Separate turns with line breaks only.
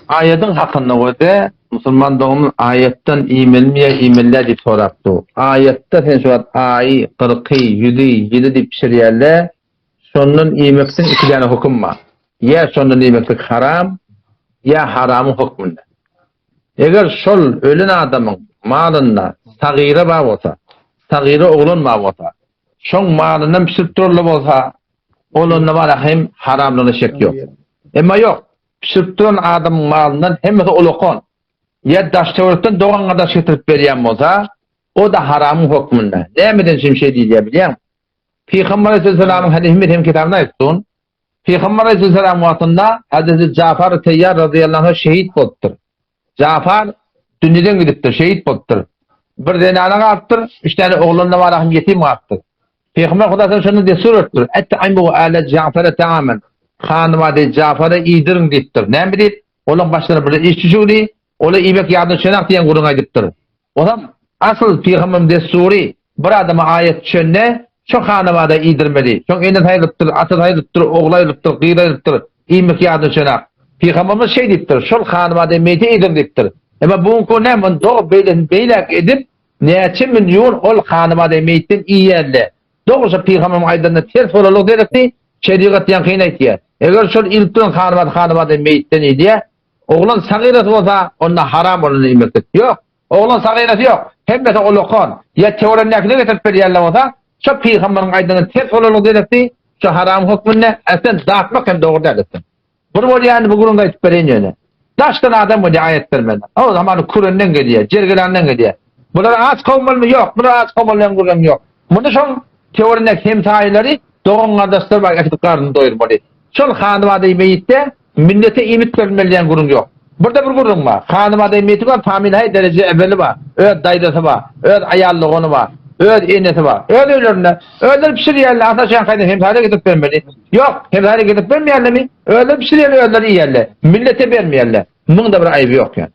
Aýadyň hakynda göze musulman doganymyz aýatdan iýmelimi ýa iýmeli däl diýip sorapdy. Aýatda sen şu wagt aýy, gyrky, ýüzi, ýyly diýip bişirýärler. Şondan iýmekden iki däne höküm bar. Ýa şondan iýmeklik haram, ýa haramyň hökmünde. Eger şol ölen adamyň malynda sagyra bar bolsa, sagyra oglan bar bolsa, şoň malyndan bişirip durarlar bolsa, ol onda bar hem haramlygyna şek ýok. Emma ýok, Bişirip duran adamyň malyndan hemmesi ulakan ýa daş-töwerekden dogan-gardaş getirip berýän bolsa, o-da haramyň hökmünde. Nämeden üçin şeý diýilýär bilýäňmi? Pygamber aleyhisselamyň hadysy hem kitabynda aýtdyn. Pygamber aleyhisselam wagtynda Hazreti Jafar Teýýar razyýallahu anh şehit bolupdyr. Jafar dünýeden gidipdir, şehit bolupdyr. Bir zenana galypdyr, üç däne oglany bar, hem ýetim galypdyr. Pygamber Hudaýdan şonda destur beripdir. Et'imu ale Jafara ta'amen. Hanymady Jafara iýdiriň diýipdir. Näme diýip? Olaň başlaryna bir iş düşügdi, ola iýmek ýadyna düşenak diýen gürrüň aýdypdyr. Onam asyl pygamberiň dessury bir adama aýat düşende şo hanabada iýdirmeli. Şoň enesi aýrylypdyr, atasy aýrylypdyr, ogly aýrylypdyr, gyzy aýrylypdyr. Iýmek ýadyna düşenak. Pygamberimiz şeý diýipdir, şol hanabada meýte iýdir diýipdir. Emma bu günki näme ony doga beýlesini beýläk edip näçe million ol hanabada meýtden iýýärler. Dogry şo pygamberimiň aýdanyna ters bolanlygy derekli şerigat ýaňkyny aýtýar. Eger şol iýlip duran hanabada hanabada meýtden iýilýär, Oglan sagyrasy bolsa, onda haram bolan iýmeklik. Ýok, oglan sagyrasy ýok. Hemmesi ulakan. Ýa töweregindäkine getirip berýärler bolsa, şo pygamberiň aýdanyna ters bolanlygy derekli, şo haram hökmünde, äslen datmak hem dogry däl etsin. Bir bolýany bu gürrüňde aýdyp bereýin ýöne. Daşdan adam bolýar aýat bermeli. O zaman kürenden gelýär, jergelandan gelýär. Bular aç kowmalymy? Ýok, bular aç kowmaly diýen gürrüň ýok. Muny şoň töweregindäki hemsaýalary, dogan-gardaşlary bar äkidip garnyny doýurmaly. Şol hanybada meýitde Millete iýmit berilmeli diýen gürrüň ýok. Birde bir gürrüň bar. Hanybada meýiti bar, familiýa dereje ebeli bar. Öz daýzasy bar, öz aýal dogany bar, öz enesi bar. Öz öýlerinde. Özleri bişirýärler, asla şaňkaýdan hemsaýa getirip bermeli. Ýok, hemsaýa getirip bermeýärlermi? Özleri bişirýärler, özleri iýýärler. Millete bermeýärler. Muň-da bir aýby ýok ýa.